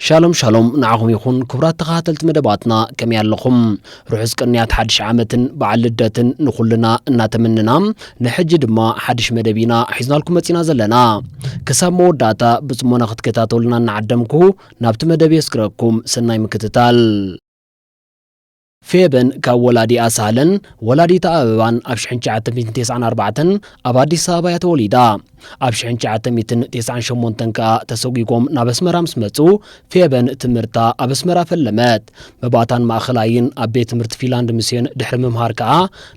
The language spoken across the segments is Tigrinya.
ሻሎም ሻሎም ንዓኹም ይኹን ክቡራት ተኸታተልቲ መደባትና፣ ከመይ ኣለኹም? ርሑስ ቅንያት ሓድሽ ዓመትን በዓል ልደትን ንኹልና እናተመነና፣ ንሕጂ ድማ ሓድሽ መደብ ኢና ሒዝናልኩም መጺና ዘለና። ክሳብ መወዳእታ ብጽሞና ክትከታተሉና እናዓደምኩ፣ ናብቲ መደብ የስግረኩም። ሰናይ ምክትታል። ፌበን ካብ ወላዲኣ ሳህለን ወላዲታ ኣበባን ኣብ ሽሕን ትሽዓተ ሚእትን ተስዓን ኣርባዕተን ኣብ ኣዲስ ኣበባ እያ ተወሊዳ። ኣብ ሽሕን ትሽዓተ ሚእትን ተስዓን ሸሞንተን ከኣ ተሰጒጎም ናብ ኣስመራ ምስ መጹ፣ ፌበን ትምህርታ ኣብ ኣስመራ ፈለመት። መባእታን ማእኸላይን ኣብ ቤት ትምህርቲ ፊንላንድ ሚስዮን ድሕሪ ምምሃር ከኣ፣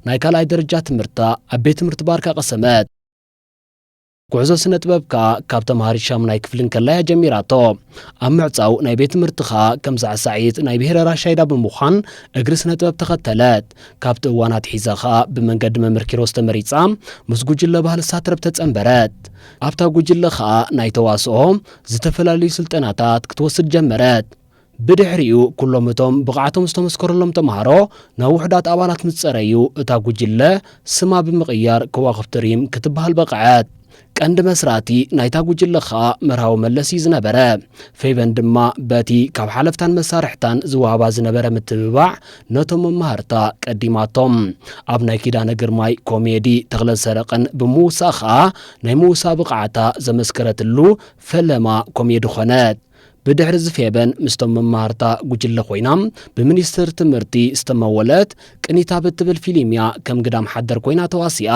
ናይ ካልኣይ ደረጃ ትምህርታ ኣብ ቤት ትምህርቲ ባርካ ቀሰመት። ጉዕዞ ስነ ጥበብ ከኣ ካብ ተምሃሪት ሻሙናይ ክፍሊ እንከላ እያ ጀሚራቶ። ኣብ ምዕጻው ናይ ቤት ትምህርቲ ከኣ ከም ሳዕሳዒት ናይ ብሄረ ራሻይዳ ብምዃን እግሪ ስነ ጥበብ ተኸተለት። ካብቲ እዋን ኣትሒዛ ከኣ ብመንገዲ መምህር ኪሮስ ተመሪጻ ምስ ጉጅለ ባህሊ ሳትረብ ተጸንበረት። ኣብታ ጉጅለ ከኣ ናይ ተዋስኦ ዝተፈላለዩ ስልጠናታት ክትወስድ ጀመረት። ብድሕሪኡ ኩሎም እቶም ብቕዓቶም ዝተመስከረሎም ተምሃሮ ናብ ውሑዳት ኣባላት ምስ ጸረዩ፣ እታ ጉጅለ ስማ ብምቕያር ከዋኽብቲ ሪም ክትበሃል በቕዐት። ቀንዲ መስራቲ ናይታ ጉጅለ ኸኣ መርሃዊ መለስ እዩ ዝነበረ። ፌበን ድማ በቲ ካብ ሓለፍታን መሳርሕታን ዝወሃባ ዝነበረ ምትብባዕ ነቶም መማህርታ ቀዲማቶም። ኣብ ናይ ኪዳነ ግርማይ ኮሜዲ ተኽለ ሰረቕን ብምውሳእ ኸኣ ናይ ምውሳእ ብቕዓታ ዘመስከረትሉ ፈለማ ኮሜዲ ኾነት። ብድሕሪ እዚ ፌበን ምስቶም መማህርታ ጉጅለ ኮይና ብሚኒስትር ትምህርቲ ዝተመወለት ቅኒታ ብትብል ፊልም እያ ከም ግዳም ሓደር ኮይና ተዋሲኣ።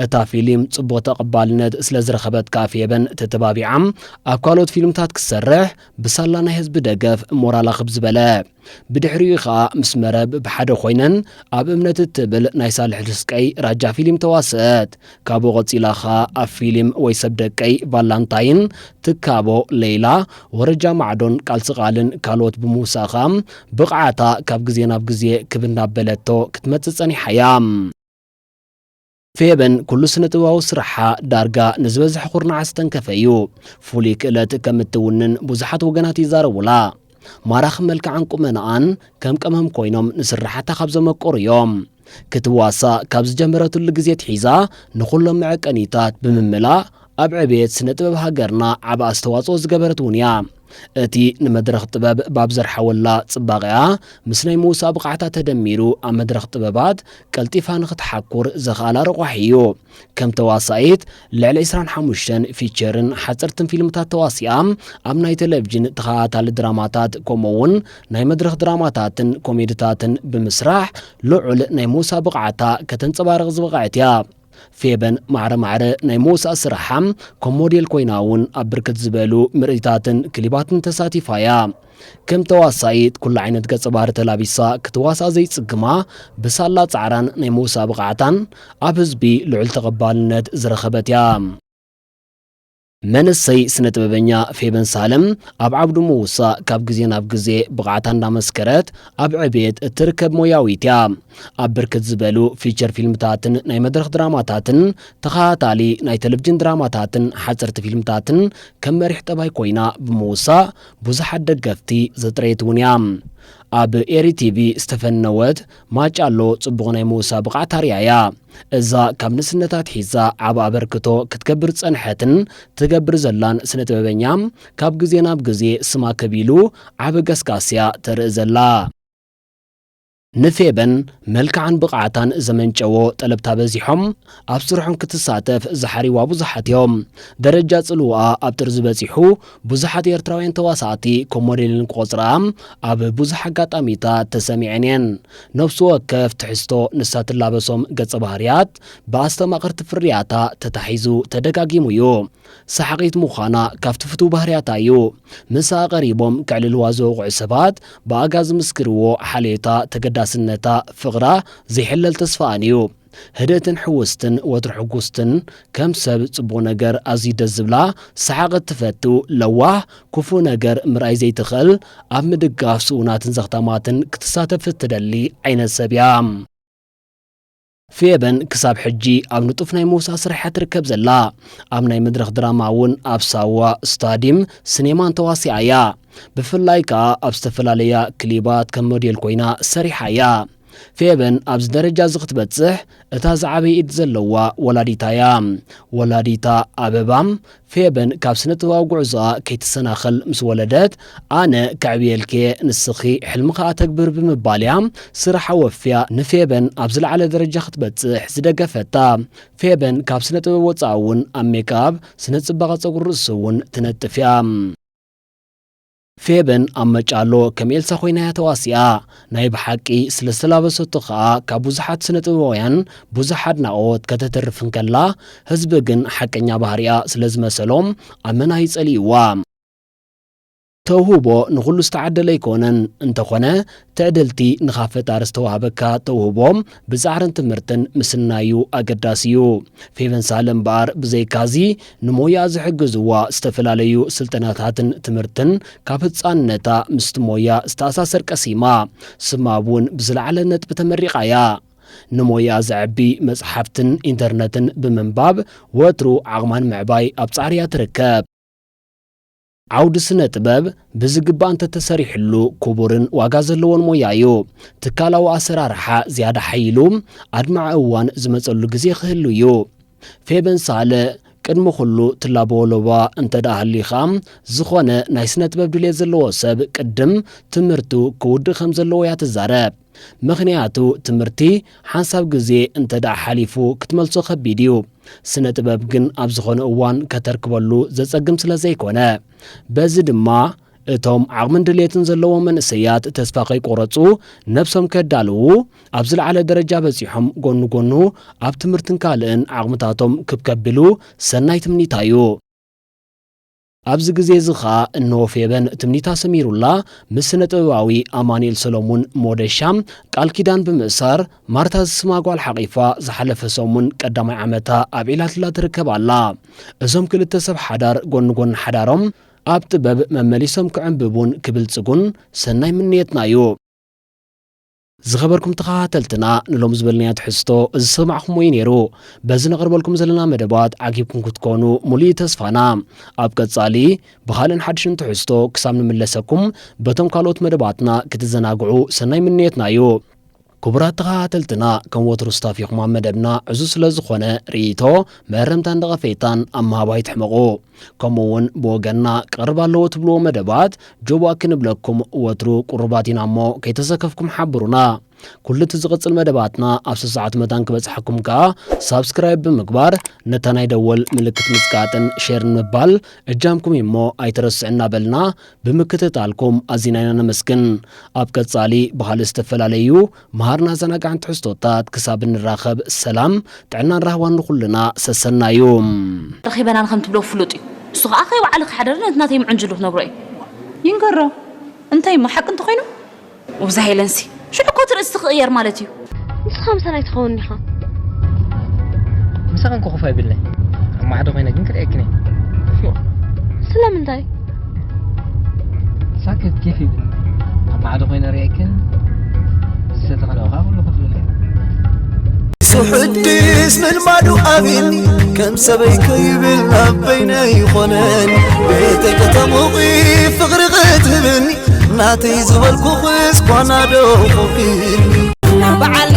እታ ፊልም ጽቡቕ ተቐባልነት ስለ ዝረኸበት ከኣ ፌበን ተተባቢዓ ኣብ ካልኦት ፊልምታት ክትሰርሕ ብሳላ ናይ ህዝቢ ደገፍ ሞራላ ክብ ዝበለ። ብድሕሪኡ ኸኣ ምስ መረብ ብሓደ ኮይነን ኣብ እምነት እትብል ናይ ሳልሕ ርስቀይ ራጃ ፊልም ተዋስአት። ካብኡ ቀጺላ ኸኣ ኣብ ፊልም ወይ ሰብ ደቀይ ቫላንታይን፣ ትካቦ፣ ሌይላ፣ ወረጃ ማዕዶን ቃልሲ ቃልን ካልኦት ብምውሳእ ኸኣ ብቕዓታ ካብ ግዜ ናብ ግዜ ክብ እናበለቶ ክትመጽእ ጸኒሓ እያ። ፌበን ኩሉ ስነ ጥበባዊ ስርሓ ዳርጋ ንዝበዝሐ ኩርናዓ ዝተንከፈ እዩ። ፍሉይ ክእለት ከም እትውንን ብዙሓት ወገናት ይዛረቡላ። ማራኺ መልክዓን ቁመናኣን ከም ቀመም ኮይኖም ንስርሓታ ካብ ዘመቀሩ እዮም። ክትዋሳእ ካብ ዝጀመረትሉ ግዜ ኣትሒዛ ንኹሎም መዐቀኒታት ብምምላእ ኣብ ዕብየት ስነ ጥበብ ሃገርና ዓቢ ኣስተዋጽኦ ዝገበረት እውን እያ። እቲ ንመድረኽ ጥበብ ባብ ዘርሓወላ ጽባቐኣ ምስ ናይ ምውሳእ ብቕዓታ ተደሚሩ ኣብ መድረኽ ጥበባት ቀልጢፋ ንኽትሓኩር ዘኽኣላ ረቋሒ እዩ። ከም ተዋሳኢት ልዕሊ ዕስራን ሓሙሽተን ፊቸርን ሓጸርትን ፊልምታት ተዋሲኣ ኣብ ናይ ቴሌቪዥን ተኸታታሊ ድራማታት ከምኡ እውን ናይ መድረኽ ድራማታትን ኮሜድታትን ብምስራሕ ልዑል ናይ ምውሳእ ብቕዓታ ከተንጸባርቕ ዝበቕዐት እያ። ፌበን ማዕረ ማዕረ ናይ ምውሳእ ስራሓ ከም ሞዴል ኮይና እውን ኣብ ብርክት ዝበሉ ምርኢታትን ክሊባትን ተሳቲፋ እያ። ከም ተዋሳኢት ኩሉ ዓይነት ገጸ ባህሪ ተላቢሳ ክትዋሳእ ዘይጽግማ ብሳላ ጻዕራን ናይ ምውሳእ ብቕዓታን ኣብ ህዝቢ ልዑል ተቐባልነት ዝረኸበት እያ። መንእሰይ ስነ ጥበበኛ ፌበን ሳልም ኣብ ዓውዲ ምውሳእ ካብ ግዜ ናብ ግዜ ብቕዓታ እንዳመስከረት ኣብ ዕብየት እትርከብ ሞያዊት እያ። ኣብ ብርክት ዝበሉ ፊቸር ፊልምታትን ናይ መድረኽ ድራማታትን ተኸታታሊ ናይ ቴሌቪዥን ድራማታትን ሓፀርቲ ፊልምታትን ከም መሪሕ ጠባይ ኮይና ብምውሳእ ብዙሓት ደገፍቲ ዘጥረየት እውን እያ። ኣብ ኤሪ ቲቪ ዝተፈነወት ማጫሎ ጽቡቕ ናይ ምውሳእ ብቕዓት ኣርእያ እያ። እዛ ካብ ንእስነታ ኣትሒዛ ዓቢ ኣበርክቶ ክትገብር ዝጸንሐትን ትገብር ዘላን ስነ ጥበበኛ፣ ካብ ግዜ ናብ ግዜ ስማ ከቢሉ ዓቢ ገስጋስ እያ ተርኢ ዘላ። ንፌበን መልክዓን ብቕዓታን ዘመንጨዎ ጠለብታ በዚሖም ኣብ ስርሖም ክትሳተፍ ዝሓርይዋ ብዙሓት እዮም። ደረጃ ጽልዋኣ ኣብ ጥርዚ በጺሑ፣ ብዙሓት ኤርትራውያን ተዋሳእቲ ከም ሞዴልን ክቖጽራ ኣብ ብዙሕ ኣጋጣሚታት ተሰሚዐን እየን። ነፍሲ ወከፍ ትሕዝቶ ንሳ ትላበሶም ገጸ ባህርያት ብኣስተማቐርቲ ፍርያታ ተታሒዙ ተደጋጊሙ እዩ። ሰሓቒት ምዃና ካብቲ ፍቱው ባህርያታ እዩ። ምስኣ ቀሪቦም ከዕልልዋ ዝወቕዑ ሰባት ብኣጋ ዝምስክርዎ ሓልዮታ፣ ተገዳስነታ፣ ፍቕራ፣ ዘይሕለል ተስፋኣን እዩ። ህድእትን ሕውስትን፣ ወትሩ ሕጉስትን፣ ከም ሰብ ጽቡቕ ነገር ኣዝዩ ደስ ዝብላ፣ ሰሓቕ እትፈቱ፣ ለዋህ፣ ክፉእ ነገር ምርኣይ ዘይትኽእል፣ ኣብ ምድጋፍ ስኡናትን ዘኽታማትን ክትሳተፍ እትደሊ ዓይነት ሰብ እያ። ፌበን ክሳብ ሕጂ ኣብ ንጡፍ ናይ ምውሳእ ስራሕ እያ ትርከብ ዘላ። ኣብ ናይ መድረኽ ድራማ እውን ኣብ ሳዋ፣ ስታዲም፣ ስኔማን ተዋሲኣ እያ። ብፍላይ ከኣ ኣብ ዝተፈላለያ ክሊባት ከም ሞዴል ኮይና ሰሪሓ እያ። ፌበን ኣብዚ ደረጃ እዚ ክትበጽሕ እታ ዝዓበየ ኢድ ዘለዋ ወላዲታ እያ። ወላዲታ ኣበባ ፌበን ካብ ስነ ጥበባዊ ጉዕዞኣ ከይትሰናኸል ምስ ወለደት፣ ኣነ ከዕብየልኪ እየ፣ ንስኺ ሕልምኺ ኣተግብር ብምባል እያ ስራሓ ወፍያ ንፌበን ኣብ ዝለዓለ ደረጃ ክትበጽሕ ዝደገፈታ። ፌበን ካብ ስነ ጥበብ ወጻኢ እውን ኣብ ሜክኣፕ፣ ስነ ጽባቐ ጸጉሪ ርእሲ እውን ትነጥፍ እያ። ፌበን ኣብ መጫሎ ከም ኤልሳ ኮይና እያ ተዋሲኣ። ናይ ብሓቂ ስለ ዝተላበሰቶ ከኣ ካብ ብዙሓት ስነ ጥበባውያን ብዙሕ ኣድናቖት ከተትርፍ እንከላ፣ ህዝቢ ግን ሓቀኛ ባህሪኣ ስለ ዝመሰሎም ኣመና ይጸልይዋ። ተውህቦ ንኹሉ ዝተዓደለ ኣይኮነን። እንተኾነ፣ ትዕድልቲ ንኻ ፈጣሪ ዝተዋህበካ ተውህቦ ብጻዕርን ትምህርትን ምስናዩ ኣገዳሲ እዩ። ፌቨን ሳለ እምበኣር ብዘይካዚ ንሞያ ዝሕግዝዋ ዝተፈላለዩ ስልጠናታትን ትምህርትን ካብ ህጻንነታ ምስቲ ሞያ ዝተኣሳሰር ቀሲማ። ስማ እውን ብዝለዓለ ነጥቢ ተመሪቓ እያ። ንሞያ ዘዕቢ መጽሓፍትን ኢንተርነትን ብምንባብ ወትሩ ዓቕማ ንምዕባይ ኣብ ጻዕሪ እያ ትርከብ። ዓውዲ ስነ ጥበብ ብዝግባእ እንተተሰሪሕሉ ክቡርን ዋጋ ዘለዎን ሞያ እዩ። ትካላዊ ኣሰራርሓ ዝያዳ ሓይሉ ኣድማዒ እዋን ዝመጸሉ ግዜ ክህሉ እዩ። ፌበን ሳለ ቅድሚ ኩሉ ትላበዎ ሎባ እንተ ደኣ ሃልዩ ኸኣ ዝኾነ ናይ ስነ ጥበብ ድሌት ዘለዎ ሰብ ቅድም ትምህርቱ ክውድእ ከም ዘለዎ እያ ትዛረብ። ምኽንያቱ ትምህርቲ ሓንሳብ ግዜ እንተ ደኣ ሓሊፉ ክትመልሶ ከቢድ እዩ። ስነ ጥበብ ግን ኣብ ዝኾነ እዋን ከተርክበሉ ዘጸግም ስለ ዘይኮነ። በዚ ድማ እቶም ዓቕምን ድሌትን ዘለዎም መንእሰያት ተስፋ ከይቆረጹ ነብሶም ከዳልዉ ኣብ ዝለዓለ ደረጃ በጺሖም ጎኑ ጎኑ ኣብ ትምህርትን ካልእን ዓቕምታቶም ክብ ከብሉ ሰናይ ትምኒታ እዩ። ኣብዚ ግዜ እዚ ኸኣ እንሆ ፌበን ትምኒታ ሰሚሩላ ምስ ስነ ጥበባዊ ኣማኑኤል ሰሎሙን ሞደሻ ቃል ኪዳን ብምእሳር ማርታ ዝስማ ጓል ሓቒፋ ዝሓለፈ ሰሙን ቀዳማይ ዓመታ ኣብዒላትላ ትርከብ ኣላ። እዞም ክልተ ሰብ ሓዳር ጎኒ ጎኒ ሓዳሮም ኣብ ጥበብ መመሊሶም ክዕንብቡን ክብልጽጉን ሰናይ ምንየትና እዩ። ዝኸበርኩም ተኸታተልትና ንሎም ዝበልናዮ ትሕዝቶ እዚ ዝሰማዕኹምዎ እዩ ነይሩ። በዚ ነቕርበልኩም ዘለና መደባት ዓጊብኩም ክትኮኑ ሙሉእ ተስፋና። ኣብ ቀጻሊ ብኻልእን ሓድሽን ትሕዝቶ ክሳብ ንምለሰኩም በቶም ካልኦት መደባትና ክትዘናግዑ ሰናይ ምንየትና እዩ። ክቡራት ተኸታተልትና ከም ወትሩ ስታፊኹም ኣብ መደብና ዕዙዝ ስለ ዝኾነ ርእይቶ፣ መእረምታን ደቐፌታን ኣብ ምሃብ ኣይትሕመቑ። ከምኡ እውን ብወገንና ክቐርብ ኣለዎ ትብልዎ መደባት ጆባ ክንብለኩም ወትሩ ቅሩባት ኢና እሞ ከይተሰከፍኩም ሓብሩና። ኩሉ እቲ ዝቕጽል መደባትና ኣብ ሰዓት መታን ክበጽሓኩም ከኣ ሳብስክራይብ ብምግባር ነታ ናይ ደወል ምልክት ምጽቃጥን ሼር ንምባል እጃምኩም እሞ ኣይትረስዑ እናበልና ብምክትታልኩም ኣዚና ኢና ነመስግን። ኣብ ቀጻሊ ብኻልእ ዝተፈላለዩ መሃርን ኣዘናጋዕን ትሕዝቶታት ክሳብ እንራኸብ ሰላም ጥዕናን ራህዋን ንኹልና ሰሰናዩ። ረኺበናን ከም ትብሎ ፍሉጥ እዩ። እሱ ኸዓ ከይወዓለ ክሓደረ ነቲ ናተይ ምዕንጅሉ ክነግሮ እዩ። ይንገሮ። እንታይ እሞ ሓቂ እንተኾይኑ? ውብዛ ሄለንሲ፣ ሽዑ እኮ እቲ ርእሲ ክቕየር ማለት እዩ። ንስኻ ምሳና ኣይትኸውን ኢኻ። ምሳኽን ክኹፍ ኣይብልናይ። ኣብ ማዕዶ ኮይነ ግን ክርእየክን እየ። ፉእ። ስለምንታይ? ሳክት ኬፍ ይብል። ኣብ ማዕዶ ኮይነ ርእየክን ዝተተኽለ ውሃ ኩሉ ክፍልለ። ስሕድስ ምልማዱ ኣብኒ ከም ሰበይ ከይብል ናብ በይነ ይኾነን ቤተይ ከተሙቒ ፍቕሪ ክትህብኒ ናተይ ዝበልኩኽስ ኳናዶ ኮፊኒ በዓል